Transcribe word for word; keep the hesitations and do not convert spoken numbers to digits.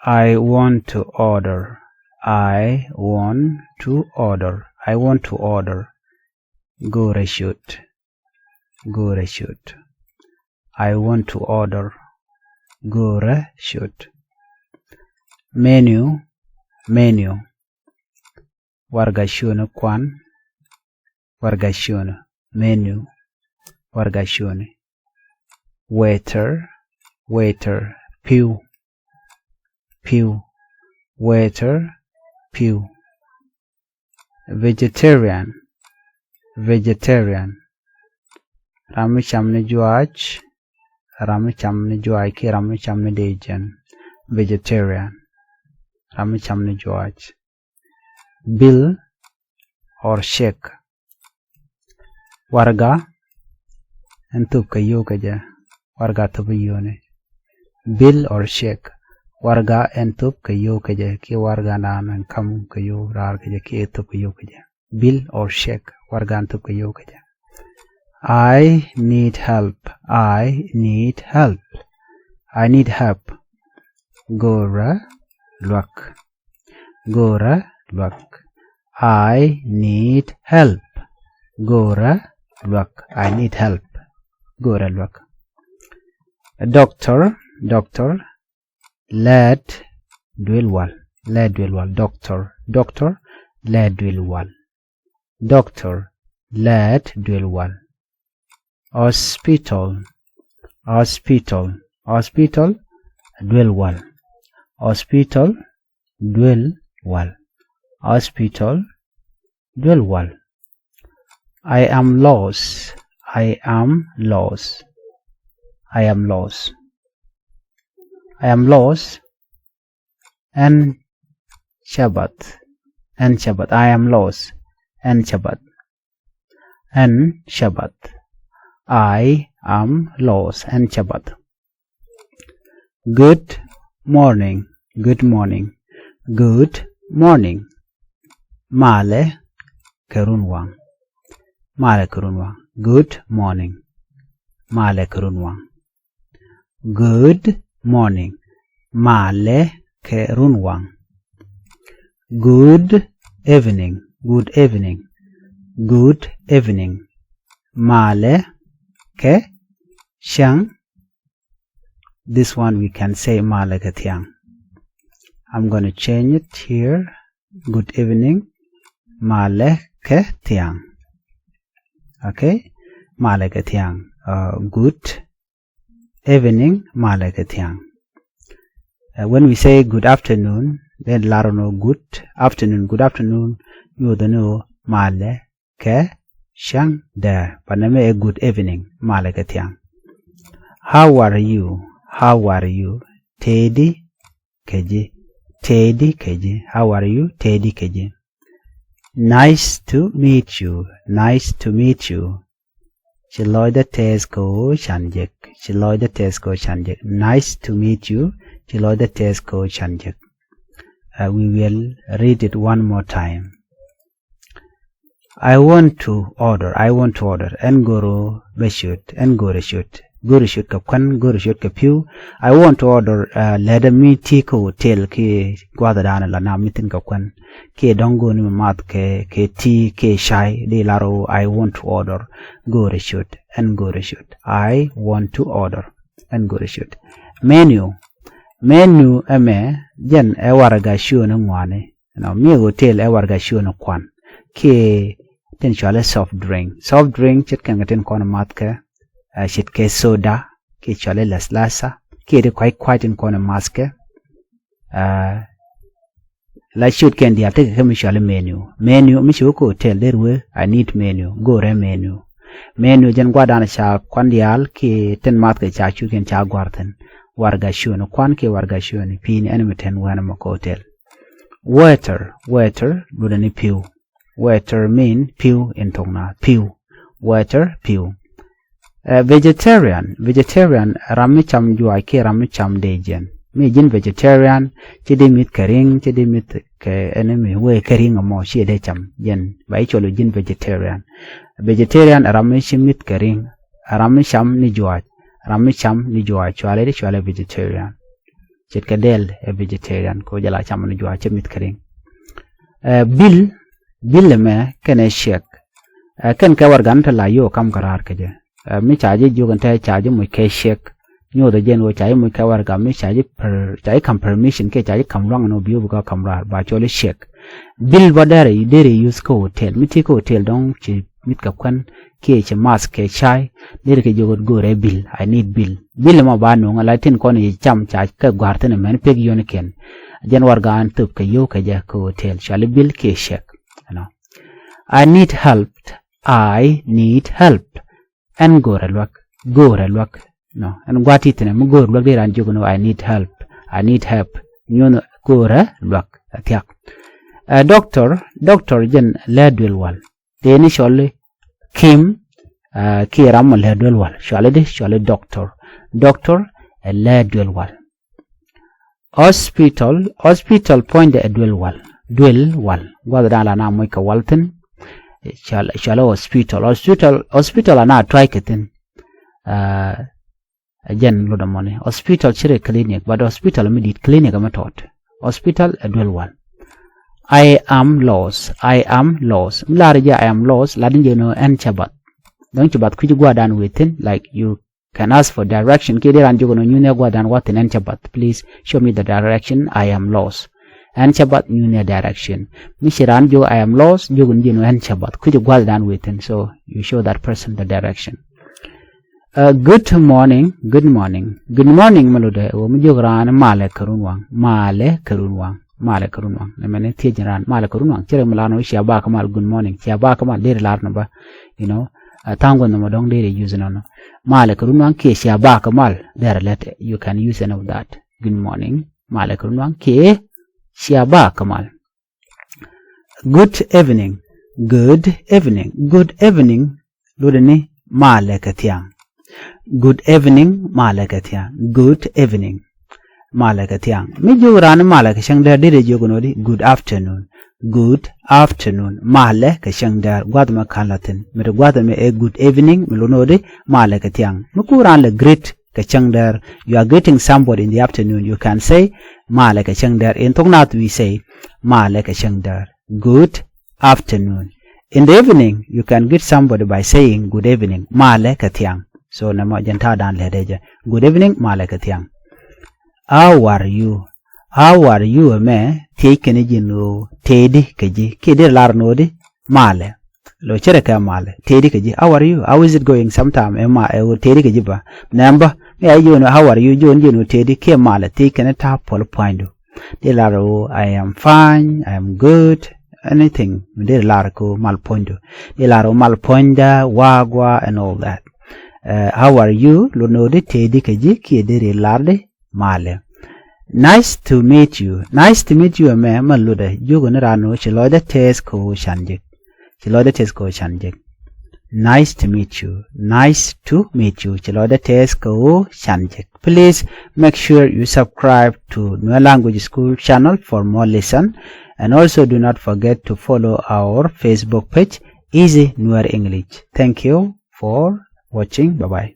I want to order. I want to order. I want to order. Go̱rɛ ciöt. Go̱rɛ ciöt. I want to order. Go̱rɛ ciöt. Menu. Menu. Warɛga ciötni kuan. Warɛga ciötni. Menu. Warɛga ciötni. Waiter. Waiter. Pi̱w. Pi̱w. Waiter. Pi̱w. Vegetarian. Vegetarian. Ram mi cam ni juac. Ram mi cam ni juac kiɛ ram mi cam ni dee jiɛn. Vegetarian. Ram mi cam ni juac. Bill or check. Warɛga ɛn thop kɛ yio̱w kɛ jɛ. Warɛga thop i̱ yio̱wni. Bill or check. Warɛga ɛn thop kɛ yio̱w kɛ jɛ kiɛ warɛga naan ɛn kam kɛ yio̱w raar kɛ jɛ kiɛ thop kɛ yio̱w kɛ jɛ. Bill or check. Warɛga ɛn thop kɛ yio̱w kɛ jɛ. I need help. I need help. I need help. Go̱rä luäk. Go̱rä luäk. I need help. Go̱rä luäk. I need help. Go̱rä luäk. Doctor. Doctor. Lät duël wal. Lät duël wal. Doctor. Doctor. Lät duël wal. Doctor. Lät duël wal. Hospital. Hospital. Hospital. Duël wal. Hospital. Duël wal. Hospital. Duël wal. I am lost. I am lost. I am lost. I am lost. Ɛn cä bath. Ɛn cä bath. I am lost. Ɛn cä bath. Ɛn cä bath. I am lost. Ɛn cä bath. Good morning. Good morning. Good morning. Malɛ kɛ runwaŋ. Malɛ kɛ runwaŋ. Good morning. Malɛ kɛ runwaŋ. Good morning. Malɛ kɛ runwaŋ. Good evening. Good evening. Good evening. Malɛ kɛ cäŋ. This one we can say malɛ kɛ thiaŋ. I'm gonna change it here. Good evening. Malɛ kɛ thiaŋ. Okay. Malɛ kɛ thiaŋ. Uh, good evening. Malɛ kɛ thiaŋ. Uh, when we say good afternoon, then lar nɔ good afternoon, good afternoon, nyuɔth nɔ malɛ kɛ cäŋ dɛ. But nɛ mɛ ɛ good evening. Malɛ kɛ thiaŋ. How are you? How are you? Tëëdi kɛ ji̱. Tëëdi kɛ ji̱. How are you? Tëëdi kɛ ji̱. Nice to meet you. Nice to meet you. Ci lɔcdä tɛth kɛ ɣöö can jek. Ci lɔcdä tɛth kɛ ɣöö can jek. Nice to meet you. Ci lɔcdä tɛth kɛ ɣöö can jek. Uh, we will read it one more time. I want to order. I want to order. Ɛn go̱o̱rä bɛ ciöt. Ɛn go̱o̱rä ciöt. Go̱o̱rä ciöt kɛ kuän, go̱o̱rä ciöt kɛ pi̱w. I want to order, uh, lätdä mi ti kɛ hotel kiɛ gua̱a̱th dan la nam mi thi̱n kɛ kuän. Kiɛ dɔ̱ŋ go̱o̱ni mi math kɛ, kɛ ti kiɛ cay di lar ɣöö I want to order. Go̱o̱rä ciöt. Ɛn go̱o̱rä ciöt. I want to order. Ɛn go̱o̱rä ciöt. Menu. Menu ɛmɛ jɛn ɛ warɛga ciötni ŋuani. You know, mi hotel ɛ warɛga ciötni kuan. Kiɛ tin cɔali soft drink. Soft drink ce̱tkɛn kɛ tin kɔn math kɛ, uh, ce̱tkɛ soda. Kiɛ cɔali laslasa. Kiɛ ti kua̱c kua̱c tin kɔn math kɛ. Uh, la ciötkiɛn diaal tekɛ kɛ mi cɔali menu. Menu mi ci wä kä hotel der wee, I need menu. Go̱o̱rä menu. Menu jɛn gua̱dan ca kuan diaal kiɛ tin math kɛ ca ciötkiɛn ca gua̱r thi̱n. Warɛga ciötni kuan kiɛ warɛga ciötni pi̱i̱ni ɛn mi ten wee ɛn mɔ kä hotel. Waiter. Waiter duɔ̱dɛ ni pi̱w. Waiter mean pi̱w in thok na, pi̱w. Waiter, pi̱w. Uh, vegetarian. Vegetarian ram mi cam juac kiɛ ram mi cam dee jiɛn. Mi ji̱n vegetarian, ci dee mi̱th kɛ ri̱ŋ, ci dee mi̱th kɛ ɛn mi wee kɛ ri̱ŋ ɛmɔ, ci dee cam jiɛn. Ba i̱ cɔl ji̱n vegetarian. Vegetarian ram mi ci mi̱th kɛ ri̱ŋ, ram mi cam ni juac, ram mi cam ni juac, cɔali di cɔali vegetarian. ce̱tkɛ dɛl ɛ vegetarian kɛ ɣöö jɛ la cam ni juac cɛ mi̱th kɛ ri̱ŋ. Ɛ, bil, bil ɛmɛ kɛnɛ check. Ɛ, kɛn kɛ warɛgan te la yio̱w kam kɛ raar kɛ jɛ. Ɛ, mi ca ji̱ jiök ɛn te ca ji̱ moc kɛ check. Nyothɛ jɛn ɣöö ca ji̱ moc kɛ warɛga mi ca ji̱ per, ca ji̱ ka̱m permission kiɛ ca ji̱ ka̱m lua̱ŋ ɛn ɣöö bi wä bi kɛ ka̱m raar ba cɔl i̱ check. Bil bä derɛ, derɛ use kä hotel. Mi ti kä hotel dɔ̱ŋ ci mi̱th kɛ kuän kiɛ ci math kɛ cay. Derɛ kɛ jiök ɣöö go̱o̱rɛ bil, I need bil. Bil ɛmɔ ba no̱o̱ŋ ala tin kɔn i̱ cam ca kɛ gua̱a̱r thi̱n ɛmɛn pek yio̱wnikiɛn. Jɛn warɛga ɛn thöp kɛ yio̱w kɛ jɛ kä hotel. Cɔal i̱ bil kiɛ check. You know. I need help. I need help. Ɛn go̱o̱rɛ luäk. Go̱o̱rɛ luäk. No. Ɛn gua̱a̱th ti thi̱n ɛmɛ go̱o̱rɛ luäk di raan jiök ni I need help. I need help. Nyuɔ̱n go̱o̱rɛ luäk. Ɛ thiak. Ɛ, doctor, doctor jɛn lɛ duël wal. Dee ni cɔl i̱ Kim, ɛ, kiɛ ram mɔ lɛ duël wal. Cɔal i̱ di, cɔal i̱ doctor. Doctor, ɛ lɛ duël wal. Hospital, hospital puɔ̱nydɛ ɛ duël wal. Duël wal. Gua̱thdan la na moc kɛ wal thi̱n. Cɔal, cɔal i̱ hospital. Hospital, hospital la na tuac kɛ thi̱n. Ɛ, ɛ jɛn lotdä mɔni. Hospital ci rɛ clinic, but hospital mi di̱i̱t, clinic ɛmɛ tɔt. Hospital ɛ duël wal. I am lost. I am lost. Mi lar jɛ I am lost, lat ni jɛ ni ɛn cɛ bath. Dɔ̱ŋ ci bath kui̱ci gua̱dan wee thi̱n, like you can ask for direction. Kiɛ dee raan jiök ni nyuthɛ gua̱dan wä thi̱n ɛn cɛ bath. Please show me the direction. I am lost. Ɛn cɛ bath, nyuthɛ direction. Mi ci raan jiök I am lost, jiök ni jɛ ni ɛn cɛ bath. Kui̱ci gua̱dan wee thi̱n. So you show that person the direction. Uh, good morning, good morning. Good morning mi lotdɛ ɛ ɣöö mi jiök raan malɛ kɛ runwaŋ, malɛ kɛ runwaŋ, malɛ kɛ runwaŋ. Nɛ mɛn thiec raan malɛ kɛ runwaŋ. Ci rɛ mi lar ni cia bak mal, good morning, cia bak mal, derɛ lar ni bä. You know, ɛ tha̱a̱ŋ guɔ̱n nɔmɔ dɔ̱ŋ derɛ use nɔnɔ. Malɛ kɛ runwaŋ kiɛ cia bak mal, derɛ lät, you can use any of that. Good morning, malɛ kɛ runwaŋ kiɛ cia bak mal. Good evening. Good evening. Good evening. Lotdɛ ni malɛ kɛ thiaŋ. Good evening, malɛ kɛ thiaŋ. Good evening. Malɛ kɛ thiaŋ. Mi jiök raan malɛ kɛ cäŋ däär, derɛ jiök ni ɣöö di good afternoon. Good afternoon. Malɛ kɛ cäŋ däär. Gua̱th mɛ ka̱n la thi̱n. Mi ti gua̱th mɛ ɛ good evening, mi lot ni ɣöö di malɛ kɛ thiaŋ. Mi ku raan lɛ greet kɛ cäŋ däär. You are greeting somebody in the afternoon. You can say, malɛ kɛ cäŋ däär. In thok naath we say, malɛ kɛ cäŋ däär. Good afternoon. In the evening, you can greet somebody by saying, good evening. Malɛ kɛ thiaŋ. So nɛmɔ jɛn ta̱a̱dan lɛ dee jɛ. Good evening, malɛ kɛ thiaŋ. How are you? How are you ɛmɛ thiec kɛn ji̱n ɣöö tëëdi kɛ ji̱. Kiɛ derɛ lar ni ɣöö di malɛ. Lo cɛ rɛ kɛ malɛ, tëëdi kɛ ji̱. How are you? How is it going? Sometime ɛ ma ɛ ɣöö tëëdi kɛ ji̱ bä. Nɛm bä mi a ji̱ ɣöö how are you? Ji̱ ɣöö ji̱ ɣöö tëëdi kiɛ malɛ thiec kɛn ta̱a̱ puɔl pua̱nydu. Di lar ɣöö I am fine, I am good, anything. Mi derɛ lar kɛ ɣöö mal puɔ̱nydu. Di lar ɣöö mal puɔ̱nydä, wä gua̱a̱ and all that. Uh, how are you? Lot ni ɣöö di tëëdi kɛ ji̱ kiɛ derɛ lar di malɛ. Nice to meet you. Nice to meet you ɛmɛ mɛ lotdɛ jiök ni raan ɣöö ci lɔcdä tɛth kɛ ɣöö can jek. Ci lɔcdä tɛth kɛ ɣöö can jek. Nice to meet you. Nice to meet you. Ci lɔcdä tɛth kɛ ɣöö can jek. Please make sure you subscribe to Nuer Language School channel for more lesson. And also do not forget to follow our Facebook page, Easy Nuer English. Thank you for watching. Bye bye.